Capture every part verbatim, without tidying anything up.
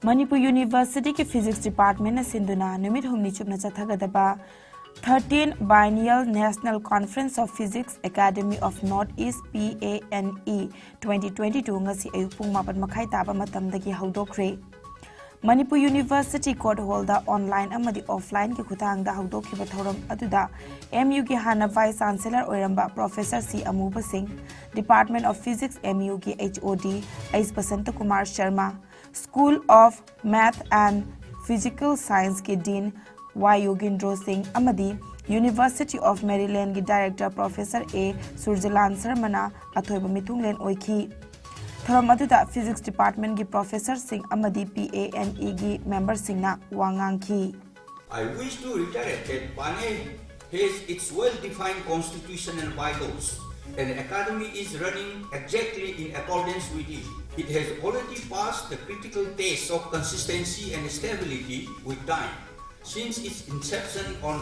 ꯃꯅꯤꯄꯨꯔ ꯌꯨꯅꯤꯚꯔꯁꯤꯇꯤꯒꯤ ꯐꯤꯖꯤꯛꯁ ꯗꯤꯄꯥꯔꯠꯃꯦꯟꯅ ꯁꯤꯟꯗꯨꯅ ꯅꯨꯃꯤꯠ ꯍꯨꯝꯅꯤ ꯆꯨꯞꯅ ꯆꯠꯊꯒꯗꯕ Thirteenth Biennial National Conference of Physics Academy of North East, P A N E, twenty twenty-two ꯉꯁꯤ ꯑꯌꯨꯛ ꯄꯨꯡ ꯃꯥꯄꯟ ꯃꯈꯥꯏ ꯇꯥꯕ ꯃꯇꯝꯗꯒꯤ ꯍꯧꯗꯣꯛꯈ꯭ꯔꯦ꯫ ꯃꯅꯤꯄꯨꯔ ꯌꯨꯅꯤꯚꯔꯁꯤꯇꯤ ꯀꯣꯔꯠ ꯍꯣꯜꯗ ꯑꯣꯟꯂꯥꯏꯟ ꯑꯃꯗꯤ ꯑꯣꯐꯂꯥꯏꯟꯒꯤ ꯈꯨꯠꯊꯥꯡꯗ ꯍꯧꯗꯣꯛꯈꯤꯕ ꯊꯧꯔꯝ ꯑꯗꯨꯗ M U ꯒꯤ ꯍꯥꯟꯅ ꯚꯥꯏꯁ ꯆꯥꯟꯁꯦꯂꯔ ꯑꯣꯏꯔꯝꯕ ꯄ꯭ꯔꯣꯐꯦꯁꯔ ꯁꯤ ꯑꯃꯨꯕ ꯁꯤꯡ, Department of Physics, M U ꯒꯤ H O D H Basanta Kumar Sharma, School of Math and Physical Science ꯀꯤ ꯗꯤꯟ ꯋꯥꯏ ꯌꯣꯒꯤꯟꯗ꯭ꯔꯣ ꯁꯤꯡ ꯑꯃꯗꯤ University of Maryland ꯒꯤ ꯗꯥꯏꯔꯦꯛꯇꯔ ꯄ꯭ꯔꯣꯐꯦꯁꯔ ꯑꯦ ꯁꯨꯔꯖꯂꯥꯟ ꯁꯔꯃꯅ ꯑꯊꯣꯏꯕ ꯃꯤꯊꯨꯡꯂꯦꯟ ꯑꯣꯏꯈꯤ꯫ ꯊꯧꯔꯝ ꯑꯗꯨꯗ ꯐꯤꯖꯤꯛꯁ ꯗꯤꯄꯥꯔꯠꯃꯦꯟꯒꯤ ꯄ꯭ꯔꯣꯐꯦꯁꯔꯁꯤꯡ ꯑꯃꯗꯤ P A N E ꯒꯤ ꯃꯦꯝꯕꯔꯁꯤꯡꯅ ꯋꯥ ꯉꯥꯡꯈꯤ꯫ I wish to reiterate that P A N E has its well-defined constitution and bylaws. An academy is running exactly in accordance with it. It has already passed the critical test of consistency and stability with time. Since its inception on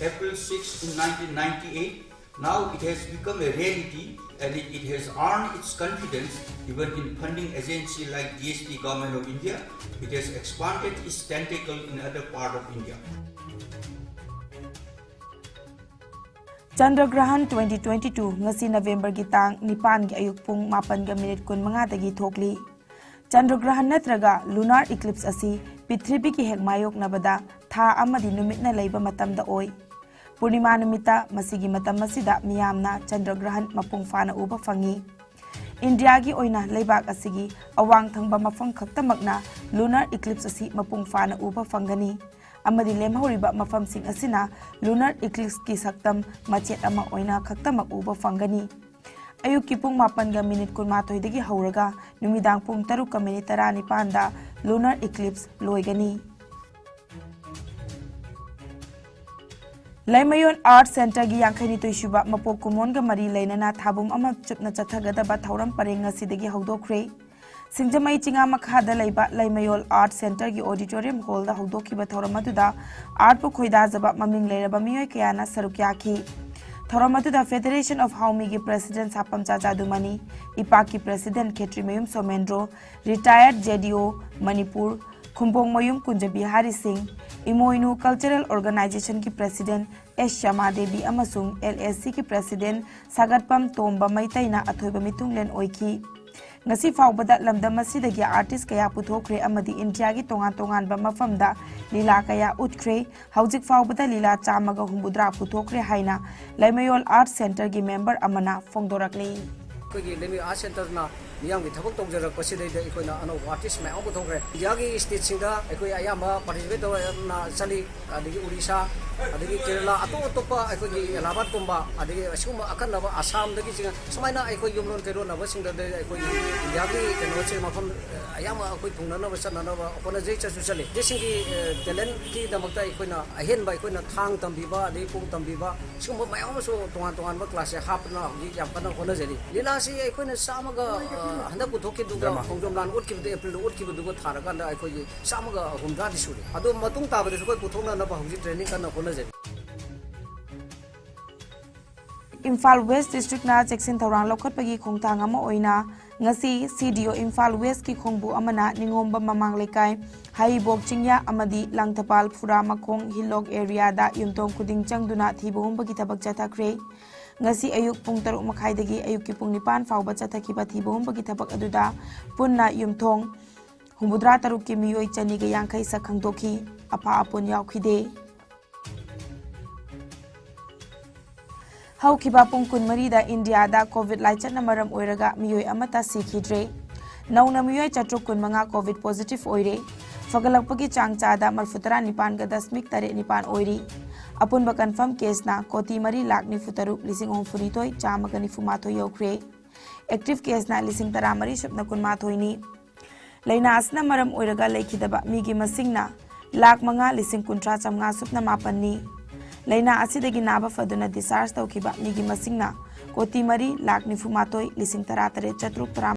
April sixth, nineteen ninety-eight, now it has become a reality and it, it has earned its confidence even in funding agency like G S T Government of India. It has expanded its tentacle in other part of India. ꯆꯟꯗ꯭ꯔꯒ꯭ꯔꯍꯟ twenty twenty-two ꯉꯁꯤ ꯅꯕꯦꯝꯕꯔꯒꯤ ꯇꯥꯡ ꯅꯤꯄꯥꯟꯒꯤ ꯑꯌꯨꯛ ꯄꯨꯡ ꯃꯥꯄꯟꯒ minute ꯀꯨꯟꯃꯉꯥꯗꯒꯤ ꯊꯣꯛꯂꯤ꯫ ꯆꯟꯗ꯭ꯔꯒ꯭ꯔꯍꯟ ꯅꯠꯇ꯭ꯔꯒ lunar eclipse ꯑꯁꯤ ꯄ꯭ꯔꯤꯊꯤꯕꯤꯒꯤ ꯍꯦꯛ ꯃꯥꯌꯣꯛꯅꯕꯗ ꯊꯥ ꯑꯃꯗꯤ ꯅꯨꯃꯤꯠꯅ ꯂꯩꯕ ꯃꯇꯝꯗ ꯑꯣꯏ꯫ ꯄꯨꯔꯅꯤꯃꯥ ꯅꯨꯃꯤꯠꯇ ꯃꯁꯤꯒꯤ ꯃꯇꯝ ꯑꯁꯤꯗ ꯃꯤꯌꯥꯝꯅ ꯆꯟꯗ꯭ꯔꯒ꯭ꯔꯍꯟ ꯃꯄꯨꯡ ꯐꯥꯅ ꯎꯕ ꯐꯪꯏ꯫ ꯏꯟꯗꯤꯌꯥꯒꯤ ꯑꯣꯏꯅ ꯂꯩꯕꯥꯛ ꯑꯁꯤꯒꯤ ꯑꯋꯥꯡ ꯊꯪꯕ ꯃꯐꯝ ꯈꯛꯇꯃꯛꯅ ꯂꯨꯅꯥꯔ ꯏꯀ꯭ꯂꯤꯞꯁ ꯑꯁꯤ ꯃꯄꯨꯡ ꯐꯥꯅ ꯎꯕ ꯐꯪꯒꯅꯤ꯫ ꯑꯃꯗꯤ ꯂꯦꯝꯍꯧꯔꯤꯕ ꯃꯐꯝꯁꯤꯡ ꯑꯁꯤꯅ ꯂꯨꯅꯥꯔ ꯏꯀ꯭ꯂꯤꯞꯁꯀꯤ ꯁꯛꯇꯝ ꯃꯆꯦꯠ ꯑꯃ ꯑꯣꯏꯅ ꯈꯛꯇꯃꯛ ꯎꯕ ꯐꯪꯒꯅꯤ꯫ ꯑꯌꯨꯛꯀꯤ ꯄꯨꯡ ꯃꯥꯄꯟꯒ ꯃꯤꯅꯤꯠ ꯀꯨꯟꯃꯥꯊꯣꯏꯗꯒꯤ ꯍꯧꯔꯒ ꯅꯨꯃꯤꯗꯥꯡ ꯄꯨꯡ ꯇꯔꯨꯛꯀ ꯃꯤꯅꯤꯠ ꯇꯔꯥꯅꯤꯄꯥꯟꯗ ꯂꯨꯅꯥꯔ ꯏꯀ꯭ꯂꯤꯞꯁ ꯂꯣꯏꯒꯅꯤ꯫ ꯂꯩꯃꯌꯣꯟ ꯑꯥꯔꯠ ꯁꯦꯟꯇꯔꯒꯤ ꯌꯥꯡꯈꯩꯅꯤꯊꯣꯏ ꯁꯨꯕ ꯃꯄꯣꯛ ꯀꯨꯝꯑꯣꯟꯒ ꯃꯔꯤ ꯂꯩꯅꯅ ꯊꯥꯕꯨꯝ ꯑꯃ ꯆꯨꯞꯅ ꯆꯠꯊꯒꯗꯕ ꯊꯧꯔꯝ ꯄꯔꯦꯡ ꯉꯁꯤꯗꯒꯤ ꯍꯧꯗꯣꯛꯈ꯭ꯔꯦ꯫ ꯁꯤꯡꯖꯃꯩ ꯆꯤꯉꯥ ꯃꯈꯥꯗ ꯂꯩꯕ ꯂꯩꯃꯌꯣꯜ ꯑꯥꯔꯠ ꯁꯦꯟꯇꯔꯒꯤ ꯑꯣꯗꯤꯇꯣꯔꯤꯌꯝ ꯍꯣꯜꯗ ꯍꯧꯗꯣꯛꯈꯤꯕ ꯊꯧꯔꯝ ꯑꯗꯨꯗ ꯑꯥꯔꯠꯄꯨ ꯈꯣꯏꯗꯥꯖꯕ ꯃꯃꯤꯡ ꯂꯩꯔꯕ ꯃꯤꯑꯣꯏ ꯀꯌꯥꯅ ꯁꯔꯨꯛ ꯌꯥꯈꯤ꯫ ꯊꯧꯔꯝ ꯑꯗꯨꯗ Federation of ꯍꯥꯎꯃꯤꯒꯤ president ꯁꯥꯄꯝꯆꯥ ꯆꯥꯗꯨꯃꯅꯤ, ꯏꯄꯥꯛꯀꯤ president Khetrimayum Somendro, retired J D O Manipur, ꯈꯨꯝꯕꯣꯡꯃꯌꯨꯝ ꯀꯨꯟꯖꯕꯤ Harry ꯁꯤꯡ, ꯏꯃꯣꯏꯅꯨ ꯀꯜꯆꯔꯦꯜ ꯑꯣꯔꯒꯅꯥꯏꯖꯦꯁꯟꯒꯤ ꯄ꯭ꯔꯦꯁꯤꯗꯦꯟꯠ ꯑꯦꯁ ꯁ꯭ꯌꯥꯃꯥꯗꯦꯕꯤ ꯑꯃꯁꯨꯡ ꯑꯦꯜ ꯑꯦ ꯁꯤꯒꯤ ꯄ꯭ꯔꯦꯁꯤꯗꯦꯟꯠ ꯁꯥꯒꯠꯄꯝ ꯇꯣꯝꯕ ꯃꯩꯇꯩꯅ ꯑꯊꯣꯏꯕ ꯃꯤꯊꯨꯡꯂꯦꯟ ꯑꯣꯏꯈꯤ꯫ ꯉꯁꯤ ꯐꯥꯎꯕꯗ ꯂꯝꯗꯝ ꯑꯁꯤꯗꯒꯤ ꯑꯥꯔꯇꯤꯁ ꯀꯌꯥ ꯄꯨꯊꯣꯛꯈ꯭ꯔꯦ ꯑꯃꯗꯤ ꯏꯟꯗꯤꯌꯥꯒꯤ ꯇꯣꯉꯥꯟ ꯇꯣꯉꯥꯟꯕ ꯃꯐꯝꯗ ꯂꯤꯂꯥ ꯀꯌꯥ ꯎꯠꯈ꯭ꯔꯦ꯫ ꯍꯧꯖꯤꯛ ꯐꯥꯎꯕꯗ ꯂꯤꯂꯥ ꯆꯥꯝꯃꯒ ꯍꯨꯝꯐꯨꯇꯔꯥ ꯄꯨꯊꯣꯛꯈ꯭ꯔꯦ ꯍꯥꯏꯅ ꯂꯩꯃꯌꯣꯜ ꯑꯥꯔꯠ ꯁꯦꯟꯇꯔꯒꯤ ꯃꯦꯝꯕꯔ ꯑꯃꯅ ꯐꯣꯡꯗꯣꯔꯛꯂꯤ꯫ ꯑꯩꯈꯣꯏꯒꯤ ꯂꯩꯃꯌꯣꯜ ꯑꯥꯔꯠ ꯁꯦꯟꯇꯔꯅ ꯃꯤꯌꯥꯝꯒꯤ ꯊꯕꯛ ꯇꯧꯖꯔꯛꯄꯁꯤꯗꯩꯗ ꯑꯩꯈꯣꯏꯅ ꯑꯅꯧꯕ ꯑꯥꯔꯇꯤꯁ ꯃꯌꯥꯝ ꯑꯃ ꯄꯨꯊꯣꯛꯈ꯭ꯔꯦ꯫ ꯏꯟꯗꯤꯌꯥꯒꯤ ꯁ꯭ꯇꯦꯠꯁꯤꯡꯗ ꯑꯩꯈꯣꯏ ꯑꯌꯥꯝꯕ ꯄꯥꯔꯇꯤꯁꯤꯄꯦꯠ ꯇꯧꯔꯅ ꯆꯠꯂꯤ꯫ ꯑꯗꯒꯤ ꯎꯔꯤꯁꯥ, ꯑꯗꯒꯤ ꯀꯦꯔꯂꯥ, ꯑꯇꯣꯞ ꯑꯇꯣꯞꯄ ꯑꯩꯈꯣꯏꯒꯤ ꯑꯦꯂꯥꯍꯥꯕꯥꯗꯀꯨꯝꯕ, ꯑꯗꯒꯤ ꯑꯁꯤꯒꯨꯝꯕ ꯑꯈꯟꯅꯕ ꯑꯁꯥꯝꯗꯒꯤ ꯆꯤꯡ-, ꯁꯨꯃꯥꯏꯅ ꯑꯩꯈꯣꯏ ꯌꯨꯝꯂꯣꯟ ꯀꯩꯔꯣꯟꯅꯕꯁꯤꯡꯗ ꯑꯩꯈꯣꯏ ꯏꯟꯗꯤꯌꯥꯒꯤ ꯀꯩꯅꯣꯁꯦ ꯃꯐꯝ ꯑꯌꯥꯝꯕ ꯑꯩꯈꯣꯏ ꯊꯨꯡꯅꯅꯕ ꯆꯠꯅꯅꯕ ꯍꯣꯠꯅꯖꯩ, ꯆꯠꯁꯨ ꯆꯠꯂꯤ꯫ ꯁꯤꯁꯤꯡꯒꯤ ꯇꯦꯂꯦꯟꯠꯀꯤꯗꯃꯛꯇ ꯑꯩꯈꯣꯏꯅ ꯑꯍꯦꯟꯕ ꯑꯩꯈꯣꯏꯅ ꯊꯥꯡ ꯇꯝꯕꯤꯕ, ꯑꯗꯒꯤ ꯄꯨꯡ ꯇꯝꯕꯤꯕ, ꯁꯤꯒꯨꯝꯕ ꯃꯌꯥꯝ ꯑꯃꯁꯨ ꯇꯣꯉꯥꯟ ꯇꯣꯉꯥꯟꯕ ꯀ꯭ꯂꯥꯁꯁꯦ ꯍꯥꯞꯇꯅ ꯍꯧꯖꯤꯛ ꯌꯥꯝ ꯀꯟꯅ ꯍꯣꯠꯅꯖꯔꯤ꯫ ꯂꯤꯂꯥꯁꯤ ꯑꯩꯈꯣꯏꯅ ꯆꯥꯝꯃꯒ, ꯑ, ꯍꯟꯗꯛ ꯄꯨꯊꯣꯛꯈꯤꯕꯗꯨꯒ, ꯈꯣꯡꯖꯣꯝ ꯂꯥꯟ ꯎꯠꯈꯤꯕꯗꯨ, ꯑꯦꯄ꯭ꯔꯤꯜꯗ ꯎꯠꯈꯤꯕꯗꯨꯒ ꯊꯥꯔꯀꯥꯟꯗ ꯑꯩꯈꯣꯏꯒꯤ ꯆꯥꯝꯃꯒ ꯍꯨꯝꯗ꯭ꯔꯥꯗꯤ ꯁꯨꯔꯦ꯫ ꯑꯗꯨ ꯃꯇꯨꯡ ꯇꯥꯕꯗꯁꯨ ꯑꯩꯈꯣꯏ ꯄꯨꯊꯣꯛꯅꯅꯕ ꯍꯧꯖꯤꯛ ꯇ꯭ꯔꯦꯅꯤꯡ ꯀꯟꯅ ꯍꯣꯠꯅꯖꯔꯤ꯫ ꯏꯝꯐꯥꯜ ꯋꯦꯁ ꯗꯤꯁꯇ꯭ꯔꯤꯛꯅ ꯆꯦꯛꯁꯤꯟ ꯊꯧꯔꯥꯡ ꯂꯧꯈꯠꯄꯒꯤ ꯈꯣꯡꯊꯥꯡ ꯑꯃ ꯑꯣꯏꯅ ꯉꯁꯤ ꯁꯤ ꯗꯤ ꯑꯣ ꯏꯝꯐꯥꯜ ꯋꯦꯁꯀꯤ ꯈꯣꯡꯕꯨ ꯑꯃꯅ ꯅꯤꯉꯣꯝꯕꯝ ꯃꯃꯥꯡ ꯂꯩꯀꯥꯏ, ꯍꯩꯕꯣꯛ ꯆꯤꯡꯌꯥ ꯑꯃꯗꯤ ꯂꯥꯡꯊꯄꯥꯜ ꯐꯨꯔꯥ ꯃꯈꯣꯡ ꯍꯤꯜꯂꯣꯛ ꯑꯦꯔꯤꯌꯥꯗ ꯌꯨꯝꯊꯣꯡ ꯈꯨꯗꯤꯡ ꯆꯪꯗꯨꯅ ꯊꯤꯕ ꯍꯨꯝꯕꯒꯤ ꯊꯕꯛ ꯆꯠꯊꯈ꯭ꯔꯦ꯫ ꯉꯁꯤ ꯑꯌꯨꯛ ꯄꯨꯡ ꯇꯔꯨꯛ ꯃꯈꯥꯏꯗꯒꯤ ꯑꯌꯨꯛꯀꯤ ꯄꯨꯡ ꯅꯤꯄꯥꯟ ꯐꯥꯎꯕ ꯆꯠꯊꯈꯤꯕ ꯊꯤꯕ ꯍꯨꯝꯕꯒꯤ ꯊꯕꯛ ꯑꯗꯨꯗ ꯄꯨꯟꯅ ꯌꯨꯝꯊꯣꯡ ꯍꯨꯝꯐꯨꯇꯔꯥ ꯇꯔꯨꯛꯀꯤ ꯃꯤꯑꯣꯏ ꯆꯅꯤꯒ ꯌꯥꯡꯈꯩ ꯁꯛ ꯈꯪꯗꯣꯛꯈꯤ꯫ ꯑꯄꯥ ꯑꯄꯨꯟ ꯌꯥꯎꯈꯤꯗꯦ꯫ ꯍꯧꯈꯤꯕ ꯄꯨꯡ ꯀꯨꯟꯃꯔꯤꯗ ꯏꯟꯗꯤꯌꯥꯗ ꯀꯣꯚꯤꯗ ꯂꯥꯏꯆꯠꯅ ꯃꯔꯝ ꯑꯣꯏꯔꯒ ꯃꯤꯑꯣꯏ ꯑꯃꯠꯇ ꯁꯤꯈꯤꯗ꯭ꯔꯦ꯫ ꯅꯧꯅ ꯃꯤꯑꯣꯏ ꯆꯥꯇ꯭ꯔꯨꯛ ꯀꯨꯟꯃꯉꯥ ꯀꯣꯚꯤꯗ ꯄꯣꯖꯤꯇꯤꯚ ꯑꯣꯏꯔꯦ꯫ ꯐꯒꯠꯂꯛꯄꯒꯤ ꯆꯥꯡ ꯆꯥꯗ ꯃꯔꯤꯐꯨꯇꯔꯥ ꯅꯤꯄꯥꯟꯒ ꯗꯁꯃꯤꯛ ꯇꯔꯦꯠ ꯅꯤꯄꯥꯟ ꯑꯣꯏꯔꯤ꯫ ꯑꯄꯨꯟꯕ ꯀꯟꯐꯥꯔꯝ ꯀꯦꯁꯅ ꯀꯣꯇꯤ ꯃꯔꯤ ꯂꯥꯈ ꯅꯤꯐꯨ ꯇꯔꯨꯛ ꯂꯤꯁꯤꯡ ꯍꯨꯝꯐꯨꯅꯤꯊꯣꯏ ꯆꯥꯝꯃꯒ ꯅꯤꯐꯨ ꯃꯥꯊꯣꯏ ꯌꯧꯈ꯭ꯔꯦ꯫ ꯑꯦꯛꯇꯤꯚ ꯀꯦꯁꯅ ꯂꯤꯁꯤꯡ ꯇꯔꯥꯃꯔꯤ ꯁꯨꯞꯅ ꯀꯨꯟꯃꯥꯊꯣꯏꯅꯤ꯫ ꯂꯥꯏꯅꯥ ꯑꯁꯤꯅ ꯃꯔꯝ ꯑꯣꯏꯔꯒ ꯂꯩꯈꯤꯗꯕ ꯃꯤꯒꯤ ꯃꯁꯤꯡꯅ ꯂꯥꯈ ꯃꯉꯥ ꯂꯤꯁꯤꯡ ꯀꯨꯟꯊ꯭ꯔꯥ ꯆꯥꯝꯃꯉꯥ ꯁꯨꯞꯅ ꯃꯥꯄꯟꯅꯤ꯫ ꯂꯥꯏꯅꯥ ꯑꯁꯤꯗꯒꯤ ꯅꯥꯕ ꯐꯗꯨꯅ ꯗꯤꯁꯆꯥꯔꯖ ꯇꯧꯈꯤꯕ ꯃꯤꯒꯤ ꯃꯁꯤꯡꯅ ꯀꯣꯇꯤ ꯃꯔꯤ ꯂꯥꯈ ꯅꯤꯐꯨ ꯃꯥꯊꯣꯏ ꯂꯤꯁꯤꯡ ꯇꯔꯥ ꯇꯔꯦꯠ ꯆꯥꯇ꯭ꯔꯨꯛ ꯇꯔꯥ